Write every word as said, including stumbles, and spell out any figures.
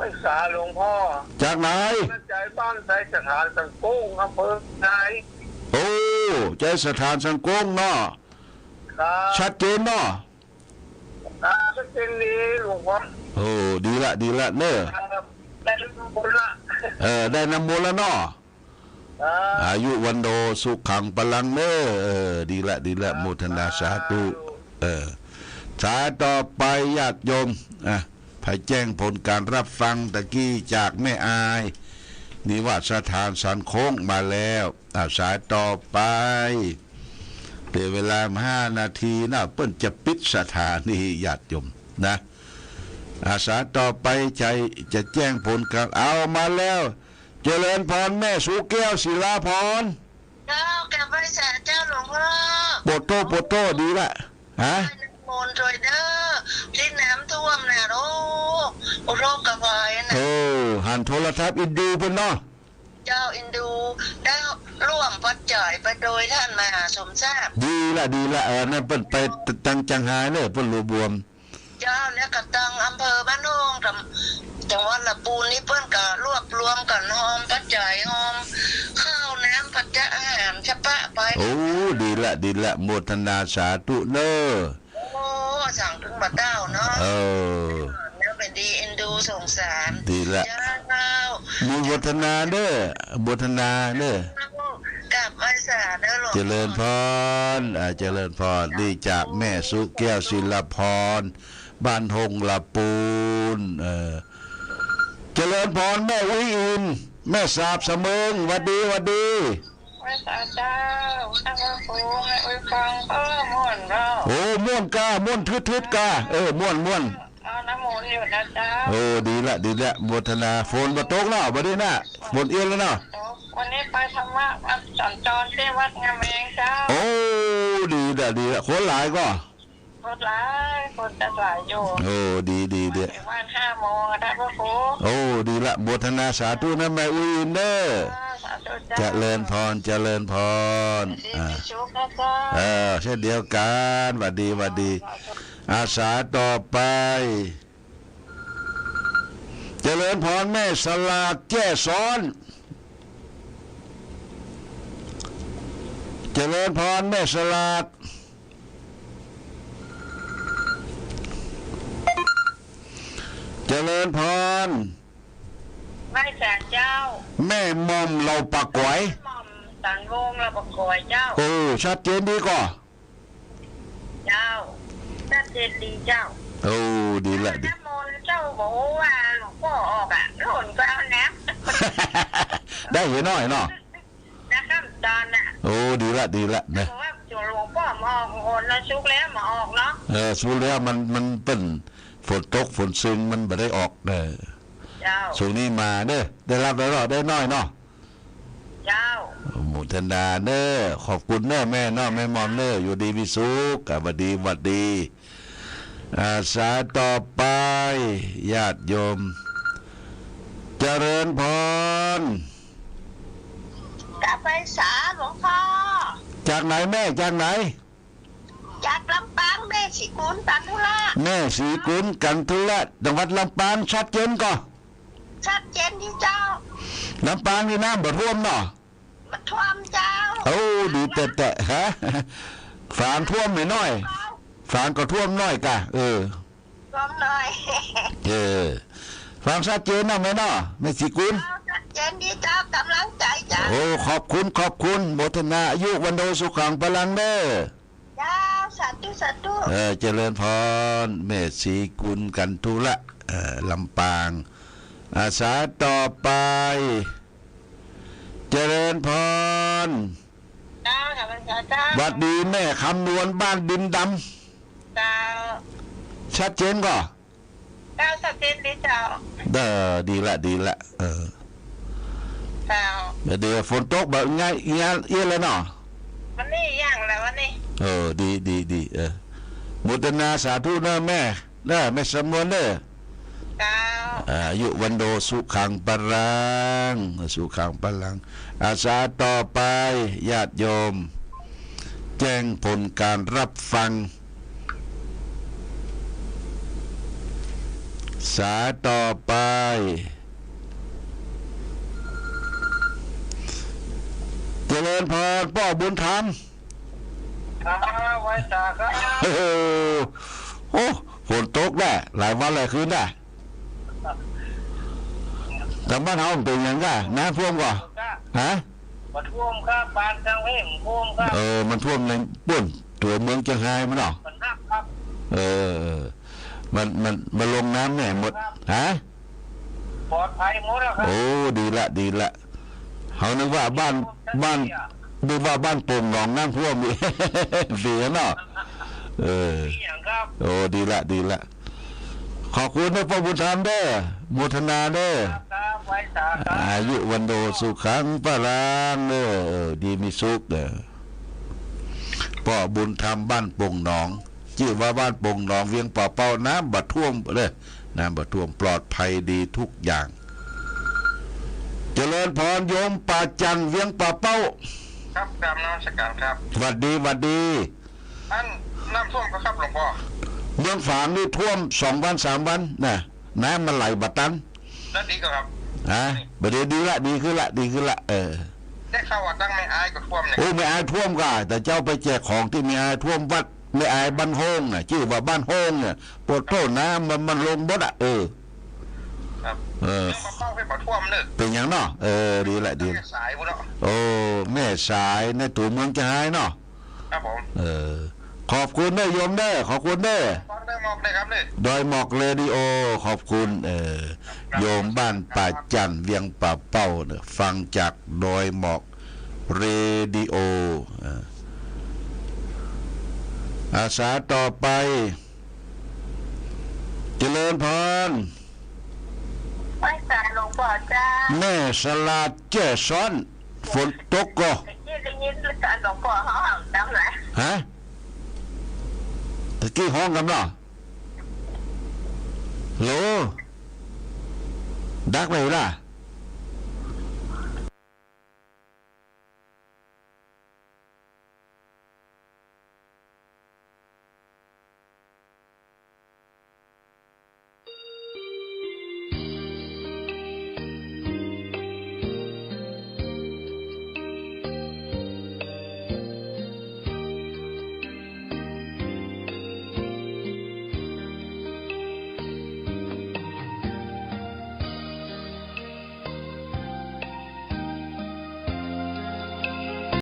พรรษาหลวงพ่อ จากไหน บ้านไชสถานสังโก้ง อำเภอไช โอ้ ไชสถานสังโก้งเนาะ ครับ ชัดเจนเนาะ ครับ ชัดเจนดีหลวงพ่อ โอ้ ดีละ ดีละเน่อ ครับ ได้น้ำมนต์ละ เออ ได้น้ำมนต์แล้วเนาะ ครับ อายุวัณโณ สุขัง พลัง เน่อ เออ ดีละ ดีละ โมทนาสาธุ เออ สายต่อไปญาติโยม อ่ะ ไปแจ้งผลการรับฟังตะกี้จากแม่อาย นิวาสสถานสันโค้งมาแล้ว อ่ะ สายต่อไป เหลือเวลาห้านาทีนะ เปิ้นจะปิดสถานีญาติโยมนะ อ่ะ สายต่อไปจะ จะแจ้งผลการ เอามาแล้ว เจริญพรแม่สุแก้ว ศิลาพร เจ้า กราบไหว้สาเจ้าหลวงพ่อ โปโต้ โปโต้ ดีละ ฮะ ได้น้ำมนต์ด้วยเน่อ ที่น้ำท่วมน่ะ โอ้ อุทกภัยน่ะ เออ หันโทรทัศน์อินดูเปิ้นเนาะ เจ้าอินดู ได้ร่วมปัจจัยไปโดยท่านมหาสมศักดิ์ ดีละ ดีละ เออ นั่นเปิ้นไปตังเจียงฮายเน่อ เปิ้นรวบรวม เจ้า แล้วก็ตังอำเภอบ้านโฮงกับจังหวัดละปูนนี่เปิ้นก็รวบรวมกั๋นฮอมปัจจัย ฮอมข้าวน้ำปัจจัยอาหารชะปะไป โอ้ ดีละ ดีละ โมทนาสาธุเน่อ โอ้ สั่งถึงบ่าเต้าเนาะ เออ แล้วเป็นดีเอ็นดูสงสาร ดีละ เจ้า โมทนาเน่อ โมทนาเน่อ กราบไหว้สาเน่อหลวง เจริญพร อ่า เจริญพร นี่จากแม่สุแก้ว ศิลาพร บ้านโฮงละปูน เออ เจริญพรแม่อุ๊ยอิน แม่สาบสะเมิง หวัดดี หวัดดี ไหว้สาเจ้า ข้าพระครูแม่อุ๊ยฟัง เออ ม่วนเนาะ โอ้ ม่วนก้า ม่วนทึดๆ ก้า เออ ม่วน ม่วน เอาน้ำมนต์อยู่นะเจ้า โอ้ ดีละ ดีละ โมทนา ฝนบ่ตกเนาะ บ่ดีนะ ฝนเอี้ยนแล้วเนาะ วันนี้ไปธรรมะวัดสัญจรที่วัดงามแหงเจ้า โอ้ ดีละ ดีละ คนหลายก่อ คนหลาย คนจะหลายอยู่ โอ้ ดี ดี ดี ไปถึงวัดห้าโมงอะท่านพระครู โอ้ ดีละ โมทนาสาธุนะแม่อุ๊ยอินเน่อ อ่า สาธุเจ้า เจริญพร เจริญพร ดี อ่า มีสุขนะเจ้า เออ เช่นเดียวกั๋น หวัดดี หวัดดี สาธุ อ่า สายต่อไป เจริญพรแม่สลาดแจ้ซ้อน เจริญพรแม่สลาด เจริญพร ไหว้สาเจ้า แม่หม่อมเหล่าป่าก๋อย หม่อมสันวงศ์เหล่าป่าก๋อยเจ้า โอ้ ชัดเจนดีก่อ เจ้า ชัดเจนดีเจ้า โอ้ ดีละ ดี น้ำมนต์เจ้าบอกว่าหลวงพ่อออกอะ หล่นก็เอาน้ำ ได้เหยน้อยเนาะ นะครับ ตอนน่ะ โอ้ ดีละ ดีละนะ บอกว่าหลวงพ่อมาออกคนละชุกแล้วมาออกเนาะ เออ ชุกแล้วมัน มันเปิ้น ฝนตก ฝนซึง มันบ่ได้ออกเน่อ เจ้า ช่วงนี้มาเน่อ ได้รับแล้วเนาะ ได้น้อยเนาะ เจ้า โมทนาเน่อ ขอบคุณเน่อแม่เนาะ แม่หม่อมเน่อ อยู่ดีมีสุข อ่ะ หวัดดี หวัดดี อ่า สายต่อไป ญาติโยม เจริญพร กราบไหว้สาหลวงพ่อ จากไหนแม่ จากไหน จากลำปางแม่ศรีกุลกันทุระ แม่ศรีกุลกันทุระ จังหวัดลำปาง ชัดเจนก่อ ชัดเจนดีเจ้า ลำปางนี่น้ำบ่ท่วมเนาะ บ่ท่วมเจ้า โอ้ ดีแต๊ๆ ฮะ ฝางท่วมน้อยๆ ฝางก็ท่วมน้อยก่ะ เออ ท่วมน้อย เออ ฟังชัดเจนเนาะแม่เนาะ แม่ศรีกุล เจ้า ชัดเจนดีเจ้า กำลังใจเจ้า โอ้ ขอบคุณ ขอบคุณ โมทนา อายุวัณโณ สุขัง พลัง เน่อ เจ้า สาธุ สาธุ เออ เจริญพร แม่ศรีกุลกันทุระ เออ ลำปาง อ่า สายต่อไป เจริญพร เจ้า กราบไหว้สาเจ้า หวัดดีแม่คำนวณบ้านดินดำ เจ้า ชัดเจนก่อ เจ้า ชัดเจนดีเจ้า เออ ดีละ ดีละ เออ เจ้า เดี๋ยวฝนตกแบบง่าย เอี้ยน เอี้ยนแล้วเนาะ วันนี้ยังแล้ววันนี้ เออ ดี ดี ดี เออ โมทนาสาธุเน่อแม่ เน่อ แม่สำนวนเน่อ เจ้า อายุวัณโณ สุขัง พลัง สุขัง พลัง อ่า สายต่อไป ญาติโยม แจ้งผลการรับฟัง สายต่อไป เจริญพรป้อบุญธรรม ครับ ไหว้สาครับ โอ้โห โอ้ ฝนตกแน่ หลายวันหลายคืนแน่ ตางบ้านเฮามันเป๋นหยังก่อ น้ำท่วมก่อ ครับ ฮะ บ่ท่วมครับ บ้านตางเพ่งบ่ท่วมครับ เออ มันท่วมในปู๊น ตั๋วเมืองเจียงฮายมันเนาะ มันหักครับ เออ มัน มัน มันลงน้ำแน่หมด ครับ ฮะ ปลอดภัยหมดแล้วครับ โอ้ ดีละ ดีละ เฮานึกว่าบ้าน บ้าน นึกว่าบ้านโป่งหนองน้ำท่วมอีก เสียเนาะ เออ มีหยังครับ โอ้ ดีละ ดีละ ขอบคุณเด้อป้อบุญธรรมเด้อ โมทนาเด้อ ครับ ไหว้สาครับ อายุวัณโณสุขังพลังเด้อ เออ ดีมีสุขเด้อ ป้อบุญธรรมบ้านโป่งหนอง จื้อว่าบ้านโป่งหนอง เวียงป่าเป้า น้ำบ่ท่วมเด้อ น้ำบ่ท่วม ปลอดภัยดีทุกอย่าง เจริญพรโยมป่าจั่น เวียงป่าเป้า ครับ กราบนมัสการครับ หวัดดี หวัดดี อันน้ำท่วมก่อครับหลวงป้อ เมืองฝางนี่ท่วมสองวันสามวันน่ะ น้ำมันไหลบ่ตัน แล้วดีก่อครับ ฮะ บ่ดี ดีละ ดีขึ้นละ ดีขึ้นละ เออ ได้ข่าวว่าตังแม่อายก็ท่วมเนี่ย โอ้ แม่อายท่วมก่อ แต่เจ้าไปแจกของตี้แม่อายท่วมวัดแม่อายบ้านโฮงน่ะ จื้อว่าบ้านโฮงเนี่ย โปะโธ่ น้ำมัน มันลงหมดอะ เออ ครับ เออ เวียงป่าเป้าเป๋นบ่ท่วมเนาะ เป๋นหยังเนาะ เออ ดีละ ดีละ แม่สายพุ้นเนาะ โอ้ แม่สายในตั๋วเมืองเจียงฮายเนาะ ครับผม เออ ขอบคุณเด้อโยมเด้อ ขอบคุณเด้อ ฟังดอยหมอกได้ครับเนี่ย ดอยหมอกเรดิโอ ขอบคุณ เออ ครับ โยมบ้านป่าจั่น เวียงป่าเป้าเนี่ย ฟังจากดอยหมอกเรดิโอ เออ อา สายต่อไป เจริญพร ไหว้สาหลวงป้อเจ้า แม่สลาดแจ้ซ้อน ฝนตกก่อ ตะกี้ได้ยินหลวงป้อเฮาห้องดังหลาย ฮะ ตะกี้ฮ้องกำเนาะ โหล ดักไปล่ะ